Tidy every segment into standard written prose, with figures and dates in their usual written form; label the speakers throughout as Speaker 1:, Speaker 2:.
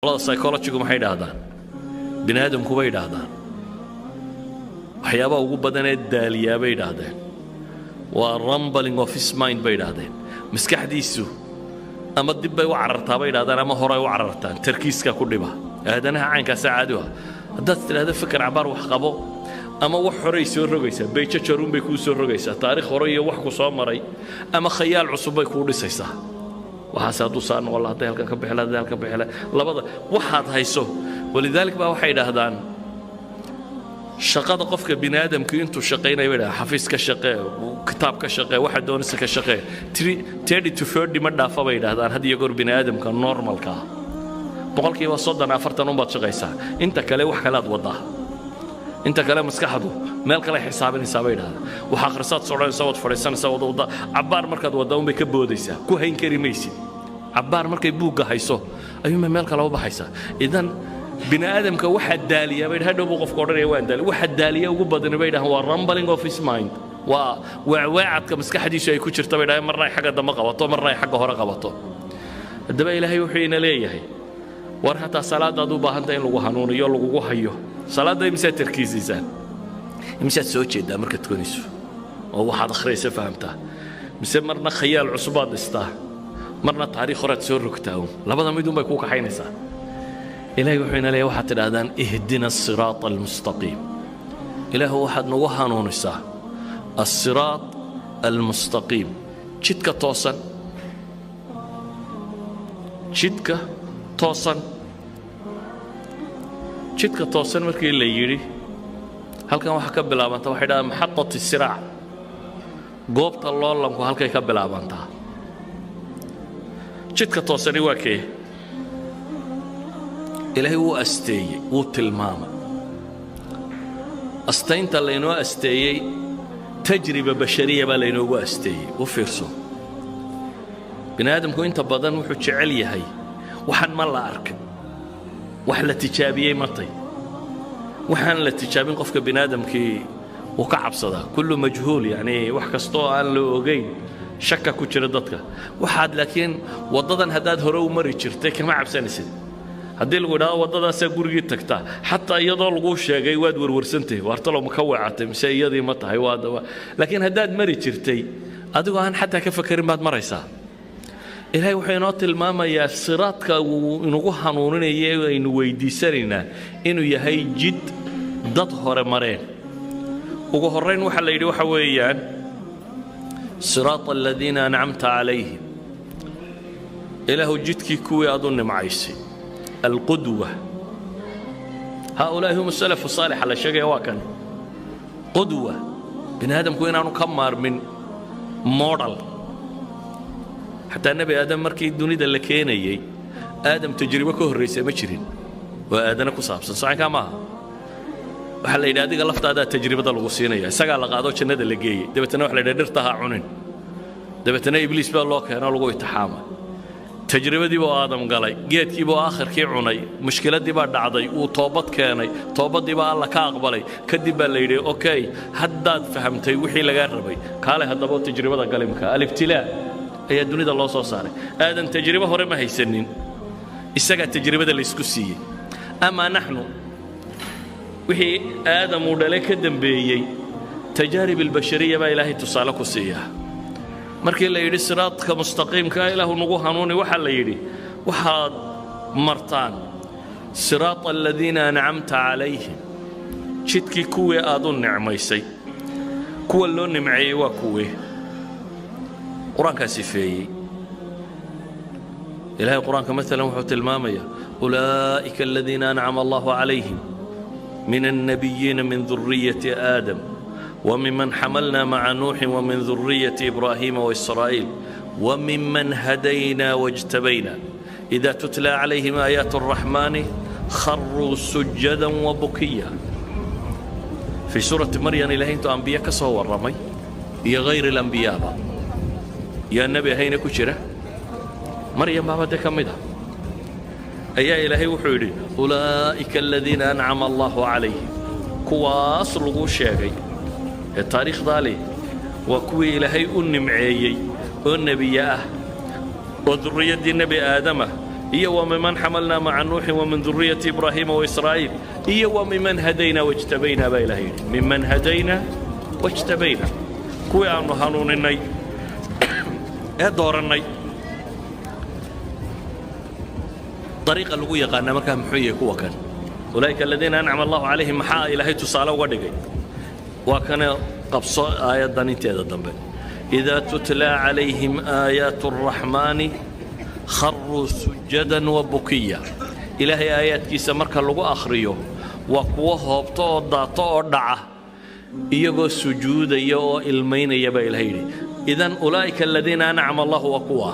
Speaker 1: Qolada psychologygu maxay idhaahdaan? Bini aadamku bay idhaahdaan waxyaabaha ugu badan ee daaliyaa, bay idhaahdeen, waa rambling of his mind, bay idhaahdeen. Maskaxdiisu ama dib bay u carartaa, bay idhahdaan, ama horay u carartaan. Tarkiiska ku dhiba aadanaha caynkaasa caadi u ah. Haddaad tidhahdo fikir cabaar wax qabo ama wax horay soo rogaysaa, bayjajaruun bay kuu soo rogaysaa, taariikh hore iyo wax ku soo maray ama khayaal cusub bay kuu dhisaysaa. Waxaase hadduu saa noqon laha, hadday halkan ka bixi laha, hadday halkan bixi laha, labada waxaad hayso. ولذلك baa waxay idhaahdaan shaqada qofka bini aadamku intuu shaqaynayo, bay dhahdaan, xafiis ka shaqee, kitaab ka shaqee, waxa doonaysa ka shaqee, 30 to 40 ma dhaafa, bay idhahdaan. Had iyo goor bini aadamka normalka ah 30% 40 unbaad shaqaysaa. Inta kale wax kalead waddaa, inta kale maskaxdu meel kale xisaabinaysaa, bay idhahdaan. Wax akhrisaad sodhanaysaa, waad fadhiisanaysaa, wada wadda cabbaar. Markaad waddaa unbay ka boodaysaa, ku hayn kari maysid. Cabbaar markay buugga hayso ayuunbay meel kale u baxaysaa. Idan bini aadamka waxaa daaliyaa, bay hadhow buu qofku odhanaya waan daali, waxa daaliya ugu badani, bay dhahaan, waa rambling of his mind, waa weecweecadka maskaxdiisu ay ku jirta, bay dhahaan. Marna ay xagga dambe qabato, marna ay xagga hore qabato. Haddaba Ilaahay wuxuu ina leeyahay, war hataa salaadaad u baahantay in lagu hanuuniyo, lagugu hayo. Salaadda imisaad tarkiisiisaan? Imisaad soo jeedaa markaad tukanayso oo waxaad akhriyaysa fahamtaa? Mise marna khayaal cusubaad dhistaa, marna taariikh horaad soo rogtaa uun? Labada midun bay kuu kaxaynaysaa. Ilaahay wuxuu ina leeyahay, waxaad tidhahdaan اهدنا الصراط المستقيم. Ilaahu, waxaad nagu hanuunisaa الصراط المستقيم, jidka toosan, jidka toosan. Jidka toosan markii la yidhi, halkan waxaa ka bilaabanta, waxay dhahaan, محطة الصراع, goobta loolanku halkay ka bilaabantaa. Jidka toosani waa kee? Ilaahay wuu asteeyey, wuu tilmaamay. Astaynta laynoo asteeyey تجربة بشرية baa laynoogu asteeyey. U fiirso, bini aadamku inta badan wuxuu jecel yahay waxaan ma la arkay, wax la tijaabiyey matay. Waxaan la tijaabin qofka bini aadamkii wuu ka cabsadaa. كل مجهول, yani wax kastoo aan la ogayn, shaka ku jira dadka. Waxaad laakiin waddadan haddaad hore u mari jirtay, kama cabsanaysid. Haddii lagu idhahdo waddadaasaa gurigii tagtaa, xataa iyadoo laguu sheegay waad warwarsantahay, waartalo ma ka weecatay mise iyadii ma tahay? Waa laakiin haddaad mari jirtay, adigoo aan xataa ka fakerin baad maraysaa. Ilaahay wuxuu inoo tilmaamayaa siraadka uu inagu hanuuninaya ee aynu weydiisanaynaa inuu yahay jid dad hore mareen. Ugu horrayn waxaa la yidhi waxa weeyaan صراط الذين أنعمت عليهم, Ilaahu, jidkii kuwii aad u nimcaysay. القدوة هؤلاء هم السلف الصالح la sheegaya, waa kan qudwa. Bini aadamku inaanu ka maarmin model. Xataa Nebi Aadam markii dunida la keenayey, Aadam tajribo ka horraysa ma jirin oo aadana ku saabsan socankaa maaha. Waxaa la yidhi, adiga laftaadaa tajribada lagu siinaya. Isagaa la qaado, jannada la geeyey, dabeetana waxa la yidhi, dhirta ha cunin. Dabeetana Ibliis baa loo keeno, lagu itixaamay. Tajribadii buu Aadam galay, geedkii buu aakhirkii cunay, mushkiladdii baa dhacday, wuu toobad keenay, toobaddii baa Alla ka aqbalay. Kadib baa la yidhi, okay, haddaad fahamtay wixii lagaa rabay, kaale haddaba tajribada galimka. الابتلاء ayaa dunida loo soo saaray. Aadan tajribo hore ma haysanin, isagaa tajribada laysku siiyey. أما نحن, wixii Aadam uu dhalay ka dembeeyey, تجارب البشرية baa Ilaahay tusaale ku siiyaa. Markii la yidhi siraadka mustaqiimka Ilaahu nagu hanuuni, waxaa la yidhi, waxaad martaan صراط الذين أنعمت عليهم, jidkii kuwii aad u nicmaysay. Kuwa loo nimceeyey waa kuwii qur-aankaa sifeeyey. Ilahay qur-aanka maalan wuxuu tilmaamayaa أولئك الذين أنعم الله عليهم من النبيين من ذرية آدم وممن حملنا مع نوح ومن ذرية إبراهيم وإسرائيل وممن هدينا واجتبينا إذا تتلى عليهم آيات الرحمن خروا سجدا وبكيا. في سورة مريم Ilahay intuu anbiye ka soo warramay iyo غير الأنبياء ba, yaa nebi ahayna ku jira, Maryam baaba dee ka mid ah, ayaa Ilaahay wuxuu yidhi أولئك الذين أنعم الله عليهم. Kuwaas lagu sheegay ee taariikhdaa leh waa kuwii Ilaahay u nimceeyey oo nebiye ah oo durriyaddii Nebi Aadamah. Iyo wa miman xamalnaa maca Nuuxin wa min duriyati Ibraahiima waIsraa'iil, iyo wa miman hadaynaa wajtabaynaa baa Ilahay yidhi. Miman hadaynaa wajtabaynaa, kuwii aannu hanuuninnay ee doorannay. Dariiqa lagu yaqaanaa markaa muxuu yahay? Kuwa kan ulaa'ika aladiina ancama Allahu calayhim, maxaa Ilaahay tusaale uga dhigay? Waa kana, qabso aayaddan inteeda dambe: idaa tutlaa calayhim aayaatu araxmaani kharuu sujadan wa bukiya. Ilaahay aayaadkiisa marka lagu akhriyo, waa kuwo hoobto oo daato oo dhaca, iyagoo sujuudaya oo ilmaynaya baa Ilahay yidhi. Idan ulaa'ika aladiina ancama Allahu waa kuwa.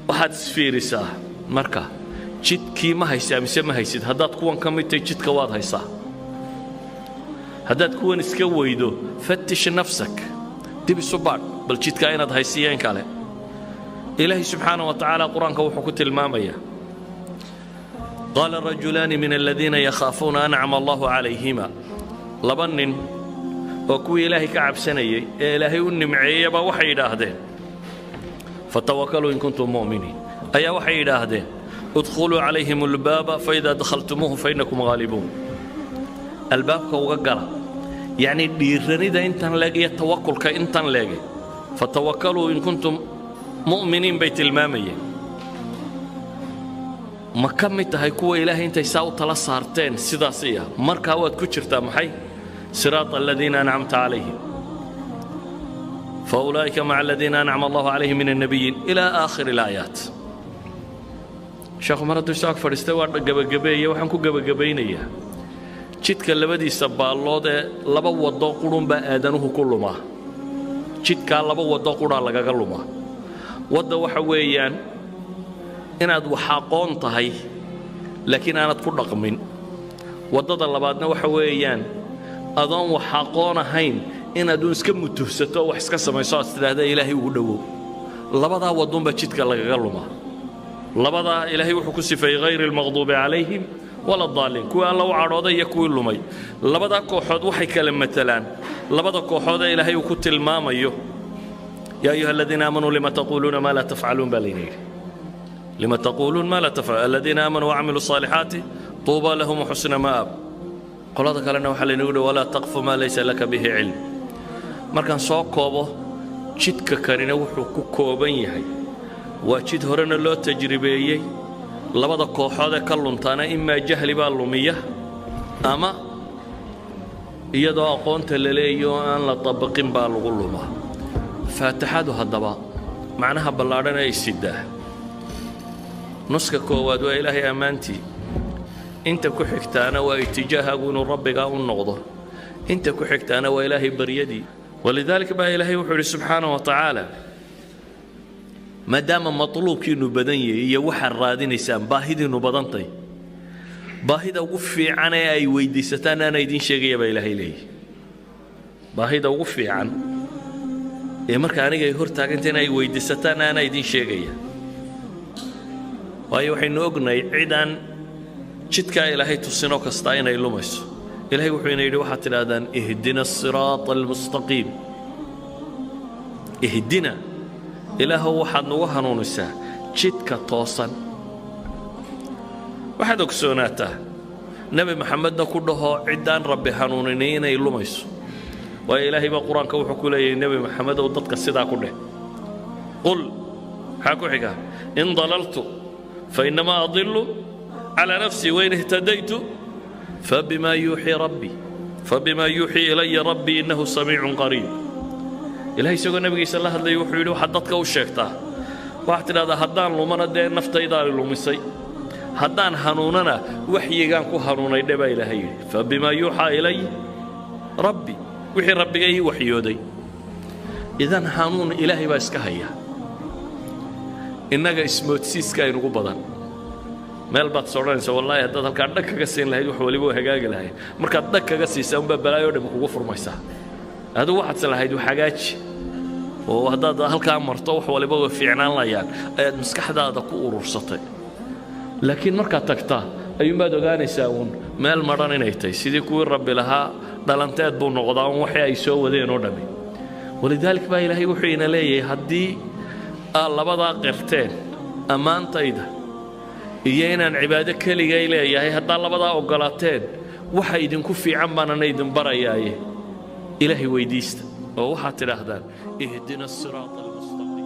Speaker 1: Waxaad isfiirisaa marka, jidkii ma haysaa mise ma haysid? Haddaad kuwan ka mid tahay, jidka waad haysaa. Haddaad kuwan iska weydo, fattish nafsak, dib isu baadh bal jidkaa inaad haysiyeen kale. Ilaahay subxaana wa tacaala Qur-aanka wuxuu ku tilmaamayaa: qaala rajulaani min aladiina yakhaafuuna ancama Allahu calayhima. Laba nin oo kuwii Ilaahay ka cabsanayay ee Ilaahay u nimceeyeyba waxay yidhaahdeen: fatawakaluu in kuntum mu'miniin. Ayaa waxay yidhaahdeen: udkhuluu calayhim albaaba faida dakhaltumuuhu fainakum ghaalibuun. Albaabka uga gala. Yacnii dhiiranida intan leeg iyo tawakulka intan leege, fatawakaluu in kuntum mu'miniin bay tilmaamayeen. Ma ka mid tahay kuwa Ilaahay intay saa u tala saarteen sidaas iya? Markaa waad ku jirtaa maxay? Siraata aladiina ancamta calayhim, faulaa'ika maca aladiina ancama Allahu calayhim min annabiyiin, ila aakhiri alaayaat. Sheekhu mar hadduu soo ag fadhiistay, waa gebagabeeye. Waxaan ku gebagabaynayaa jidka labadiisa baallood ee laba waddo qurunbaa aadanuhu ku lumaa. Jidkaa laba waddo quraa lagaga lumaa. Wadda waxa weeyaan inaad wax aqoon tahay laakiin aanad ku dhaqmin. Waddada labaadna waxa weeyaan adoon wax aqoon ahayn inaad uun iska mutuhsato oo wax iska samayso, aad tidhaahda Ilaahay ugu dhowow. Labadaa wadduunbaa jidka lagaga lumaa. Labadaa Ilaahay wuxuu ku sifeeyey hayri almaqduubi calayhim wala daaliin, kuwii Alla u cadhooday iyo kuwii lumay. Labadaa kooxood waxay kala matalaan labada kooxood ee Ilaahay uu ku tilmaamayo: yaa ayuha aladiina aamanuu lima taquuluuna maa laa tafcaluun baa layna yidhi. Lima taquuluun maa laa tafcaluun. Aladiina aamanuu wacamiluu saalixaati tuuba lahum waxusna ma'aab. Qolada kalena waxaa laynagu yidhi: walaa taqfu maa laysa laka bihi cilm. Markaan soo koobo, jidka kanina wuxuu ku kooban yahay waa jid horena loo tajribeeyey. Labada kooxood ee ka luntaana imaa jahli baa lumiya ama iyadoo aqoonta la leeyo oo aan la dabaqin baa lagu lumaa. Faatixadu haddaba macnaha ballaadhan ay sidaa: nuska koowaad waa Ilaahay ammaantii, inta ku xigtaana waa itijaahaagu inuu Rabbigaa u noqdo, inta ku xigtaana waa Ilaahay baryadii. Walidaalika baa Ilaahay wuxuu yidhi subxaana wa tacaala, maadaama matluubkiinnu badan yahay iyo waxaad raadinaysaan, baahidiinnu badantay, baahida ugu fiican ee ay weyddiisataan ana idiin sheegaya baa Ilaahay leeyahy. Baahida ugu fiican ee marka aniga ay hor taaganta in ay weyddiisataan ana idiin sheegaya. Waayo, waxaynu ognahay cidaan jidkaa Ilaahay tusinoo kastaa inay lumayso. Ilahay wuxuu ina yidhi: waxaad tidhahdaan ihdina asiraata almustaqiim. Ihdina, Ilaahow waxaad nagu hanuunisaa jidka toosan. Waxaad ogsoonaataa, Nebi Maxamedna ku dhahoo, ciddaan Rabbi hanuuninay inay lumayso. Waayo, Ilaahay baa Qur-aanka wuxuu ku leeyahay: Nebi Maxamedow, dadka sidaa ku dheh. Qul, maxaa ku xiga? In dalaltu fainnamaa adilu calaa nafsii, wain ihtadaytu fabima yuuxii rabbii, fabimaa yuuxii ilaya rabbii, innahu samiicun qariib. Ilahay isagoo nebigiisa la hadlayay wuxuu yidhi: waxaad dadka u sheegtaa, waxaad tidhahdaa, haddaan lumana dee naftaydaani lumisay, haddaan hanuunana waxyigaan ku hanuunay dhe baa Ilaahay yidhi. Fabimaa yuuxaa ilay rabbi, wixii Rabbiga ii waxyooday. Idan hanuun Ilaahay baa iska haya. Innaga ismoodsiiska aynugu badan. Meel baad is odhanaysa: wallaahi haddaad halkaa dhag kaga siin lahayd, wax waliba waa hagaagi lahayd. Markaad dhag kaga siisaa unbaa balaayo dham kugu furmaysaa. Adigu waxaad is lahayd wax hagaaji, oo haddaad halkaa marto wax waliba way fiicnaan layaan ayaad maskaxdaada ku urursatay. Laakiin markaad tagtaa ayuunbaad ogaanaysaa uun meel madhan inay tahay, sidii kuwii Rabbi lahaa dhalanteed buu noqdaa un waxii ay soo wadeen oo dhammi. Walidaalik baa Ilaahay wuxuu ina leeyahay, haddii aad labadaa qirteen Ammaantayda iyo inaan cibaado keligay leeyahay haddaa labadaa oggolaateen, waxa idinku fiican baanana idin barayaaye, Ilaahay weyddiista oo waxaad tidhaahdaan: اهدنا الصراط المستقيم.